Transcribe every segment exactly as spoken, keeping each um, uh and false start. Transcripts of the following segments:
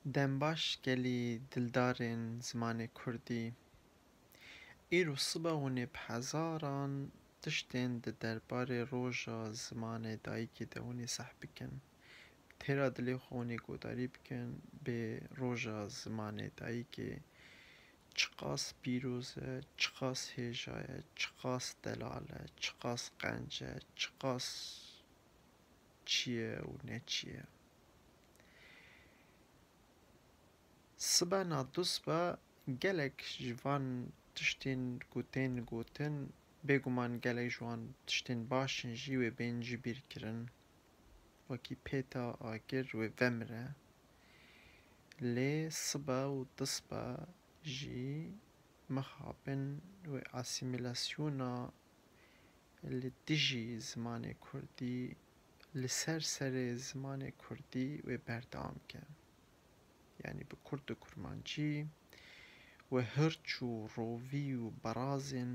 Dem baş gelî dildarên zimanê kurdî. Îro sibe hûn ê bi hezaran tiştên di derbarê roja zimanê dayikê de hûn ê seh bikin. Têra dilê xwe hûn ê guhdarî bikin bê roja zimanê dayikê çiqas pîroz e, çiqas hêja ye, çiqas delal e, çiqas qenc e, çiqas çi ye û ne çi ye. Sibe na dusbe gelek ji van tiştên ku tên gotin, bêguman gelek ji wan tiştên baş in jî wê bên ji bîr kirin. Wekî pêta agir wê vemire. Lê sibe û disbe jî mixabin wê asîmîlasyona li dijî zimanê kurdî, li ser serê zimanê kurdî wê berdewam ke. Yanî bi kurd û kurmancî wê hirç û rovî û berazên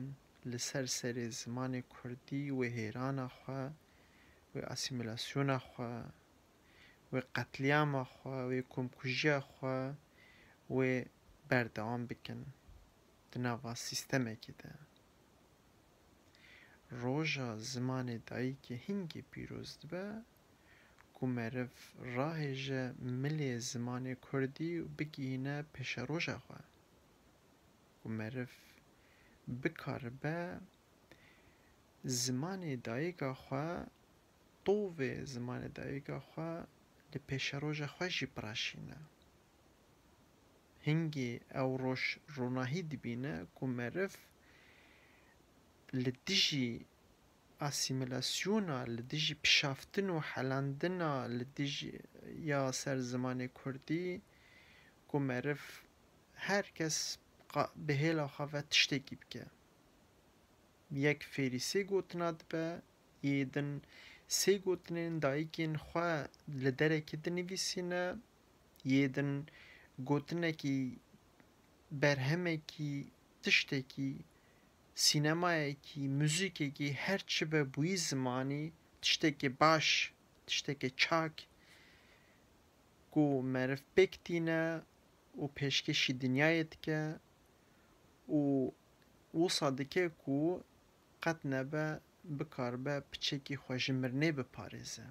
li ser serê zimanê kurdî wê hêrana xwe, wê asîmîlasyona xwe, wê qetlîama xwe, wê komkujiya xwe wê berdewam bikin di nava sîstemekê de. Roja zimanê dayikê hingê pîroz dibe ku meriv rahêje milê zimanê kurdî û bigihîne pêşeroja xwe. Ku meriv bikaribe zimanê dayika xwe, tovê zimanê dayika xwe li pêşeroja xwe jî bireşîne. Hingê ew roj ronahî dibîne ku meriv li dijî asîmîlasyona, li dijî pişaftin û helandina li dijî ya ser zimanê kurdî ku meriv her kes qa-, bi hêla xwe ve tiştekî bike. Yek fêrî sê gotina dibe, yê din sê gotinên dayikên xwe li derekê dinivîsîne, yê din gotinekî, berhemekî, tiştekî, sînemayekî, muzîkekî, her çi be bi wî zimanî, tiştekî baş, tiştekî çak ku meriv pêk tîne û pêşkêşî dinyayê dike û wisa dike ku qet nebe bikaribe piçekî xwe ji mirinê biparêze.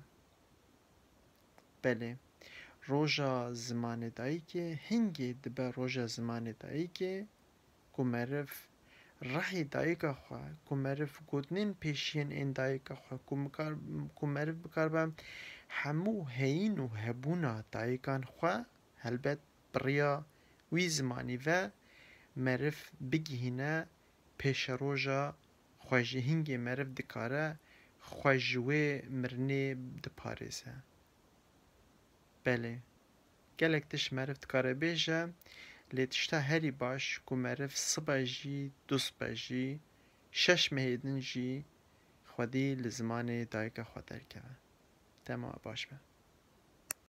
Belê, roja zimanê dayikê hingê dibe roja zimanê dayikê ku meriv rihê dayika xwe, ku meriv gotinên pêşiyên ên dayika xwe, ku mikar-, ku meriv bikaribe hemû heyîn û hebûna dayikan xwe, helbet bi riya wî zimanî ve meriv bigihîne pêşeroja xwe jî. Hingê meriv dikare xwe ji wê mirinê diparêze. Belê, gelek tişt meriv dikare bêje, lê tişta herî baş ku meriv sibe jî, dusbe jî, şeş mehê din jî xwedî li zimanê dayika xwe derkeve. Dema baş be.